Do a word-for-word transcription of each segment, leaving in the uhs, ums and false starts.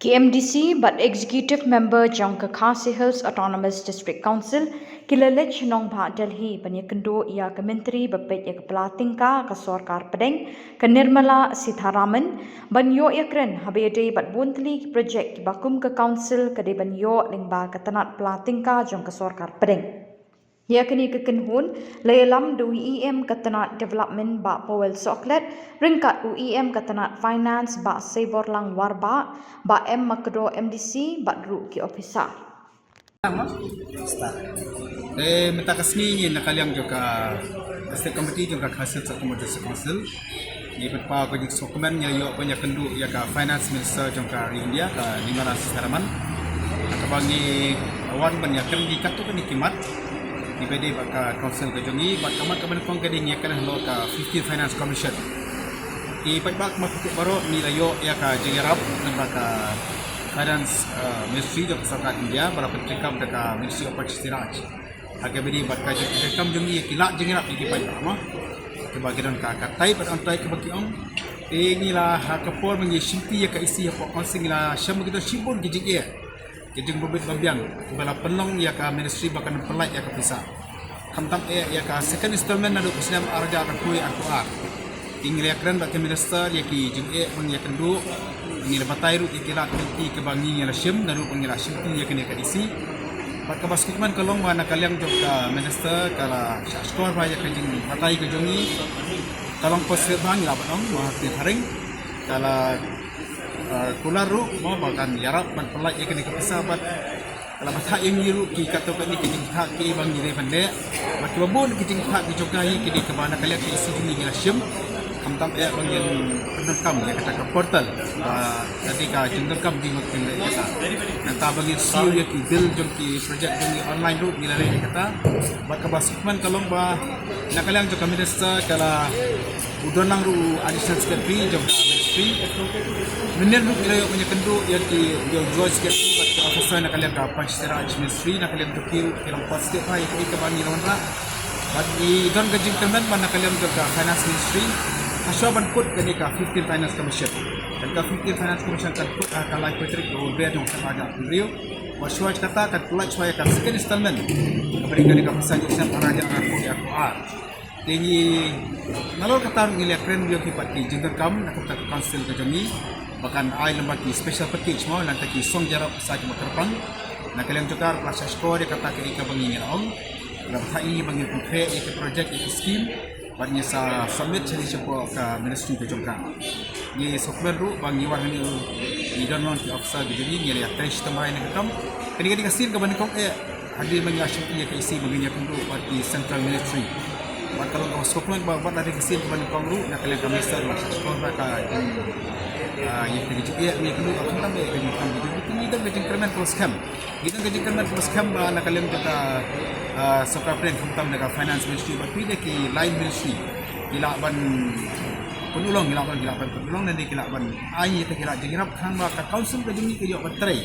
Ki M D C bad Executive Member jong ka Khasi Hills Autonomous District Council ki la leit shnong bha Delhi ban ïakynduh ïa ka Myntri ba peit ïa ka pla tyngka ka sorkar pdeng, ka Nirmala Sitharaman, ban ïoh ïakren haba ïadei bad bun tylli ki projek kiba kum ka Council ka dei ban ïoh lyngba ka tnat pla tyngka jong ka sorkar pdeng. Ïa kane ka kynhun la ïalam da u E M ka tnat Development Bah Powell Sohkhlet, ryngkat u E M ka tnat Finance Bah Seiborlang Warbah, Bah M Makdo M D C bad ruh ki ophisar. Eh, mynta ka sngi ngi na ka liang jong ka State Committee jong ka Khasi Hills Autonomous Council. Ngi pynpaw ka jingsngewkmen ngi la ïoh ban ïakynduh ïa ka Finance Minister jong ka ri India, ka Nirmala Sitharaman. Kaba ngi wan ban ïakren ïa katto katne ki mat kiba ïadei bad ka Council ka jong ngi, bad ka mat kaba nyngkong ka dei ngi ïakren halor ka fifteen Finance Commission. Ki paidbah, kumba phi tip baroh, ngi la ïoh ïa ka jingïarap lyngba ka Finance, eh, Ministry jong ka sorkar India, ba la pyntreikam da ka Ministry of Panchayati Raj. Ha kaba ïadei bad ka jingpyntreikam jong ngi ïa ki lad jingïarap ïa ki paidbah, mo. Kiba ki don ka, ka tai bad ong tai kaba ki ong. Te ngi la, ha ka por ba ngi shimti ïa ka E C hapoh Council, ngi la shem ba ki don shibun ki jingeh, ki jingbym bit bym biang kiba la pynlong ïa ka Ministry ba kan pyllait ïa ka pisa. Khamtam eh ïa ka second installment naduh ka snem ar hajar arphew arphew ar. Te ngi la ïakren bad ka Minister ïa ki jingeh ba ngi ïakynduh. Ngi la batai ruh ïa ki lad ki lynti kiba ngi, ngi la shim naduh ba ngi la shimti ïa kane ka E C. Bad kaba sngewkmen ka long ba na ka liang jong ka Minister ka la shahshkor bha ïa ka jingbatai ka jong ngi. Ka long positive bha, ngi lah ban ong, ba ha kane ka ring ka la, eh, kular ruh, mo, ba kan ïarap ban pyllait ïa kane ka pisa bad ka la batai ïa ngi ruh ki katto katne ki jingthrang kiba ngi dei ban leh. Bad kiba bun ki jingthrang ki jong ka hi ki dei kiba na ka liang ka E C jong ngi ngi la shim. Khamtam eh ba ngin pyndonkam ïa kata ka portal, ba ka dei ka jingdonkam jingmut ïa kata. Nangta ba ngin siew ïa ki bill jong ki projek jong ngi online ruh ngi la leh ïa kata. Bad kaba sngewkmen ka long ba na ka liang jong ka Minister ka la u don lang ruh u Additional Secretary jong ka Ministry. Mynnin ruh ngi la ïoh ban ïakynduh ïa ki, ïa u Joint Secretary bad ki officer na ka liang ka Panchayati Raj Ministry, na ka liang jong ki ruh ki long positive bha ïa kaei kaba ngi la wanrah. Bad ngi don ka jingkyrmen ba na ka liang jong ka Finance Ministry, ha shuwa ban kut kane ka fifteen Finance Commission. Kane ka fifteen Finance Commission kan kut ha ka laiphew tarik u Naiwieng jong u snem ar hajar arphew hynriew. Bad shuwa kata kan pyllait shuwa ïa ka second installment, kaba dei kane ka pisa jong u snem ar hajar arphew arphew ar. Te ngi, nalor kata ruh ngi la ïakren ïa ki pat ki jingdonkam na ka bynta ka Council ka jong ngi ba kan ai lyngba ki special package, mo, na ka bynta ki song jynjar pisa kiba kyrpang. Na ka liang jong ka ruh la shahshkor ïa kata kaei kaba ngi, ngi la ong. La batai ïa ngi ba ngin pynkhreh ïa ki projek, ïa ki scheme, bad ngi sa submit sha, shapoh ka Ministry ka jong ka. Ngi sngewkmen ruh ba ngi wan hangne, ngi don long ki officer ki jong ngi, ngi la ïatrei shitom bha ïa kane ka kam. Kane ka dei ka sien kaba nyngkong eh hadien ba ngi la shimti ïa ka E C ba ngin ïakynduh bad ki Central Ministry. Bad ka long kaba sngewkmen ba, bad la dei ka sien kaba nyngkong ruh na ka liang ka Minister la shahshkor bha ïa ka jing, ah, ïa ka jingeh ba ngi ïakynduh, khamtam eh ïa ka jingkyrmen ka jong ngi. Te ngi don ka jingkyrmen kaba skhem. Ngi don ka jingkyrmen kaba skhem ba na ka liang jong ka, ah, sorkar pdeng, khamtam da ka Finance Ministry bad ki, da ki line ministry, ki lah ban pynurlong, ki lah ban, ki lah ban pynurlong, lane ki lah ban ai ïa kita ki lad jingïarap, khnang ba ka Council ka jong ngi ka ïoh ban trei.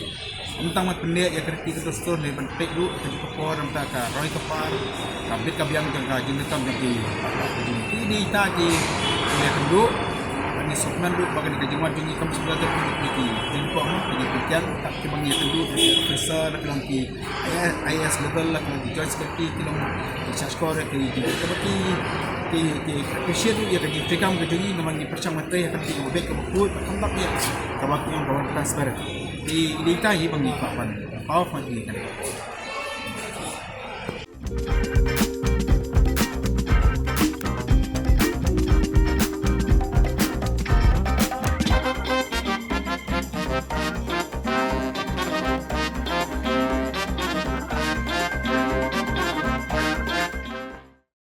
Ym tang ban pyndep ïa ka riti ka dustur, ne ban peit ruh ka jingkyrpad, ym tang ka roi ka par, ka bit ka biang jong ka jingdonkam jong ki. Ki dei kita ki, ki ïakynduh. Ngi sngewkmen ruh ba kane ka jingwan jong ngi kam shu da ki, ki jingkyrpad, ki jingpyntian, kiba ngi ïakynduh, ki officer, la ki long ki I A S, I A S level, la ki long ki Joint Secretary, ki long ki shahshkor, ki, ki, ki, ki, ki appreciate ruh ïa ka jingtrei kam ka jong ngi, namar ngi pyrshang ban trei ha ka riti kaba beit kaba khuid, kaba khlem ïa, kaba ki ong kaba transparent. Te dei kita hi ba ngi kwah ban pynpaw ha kane ka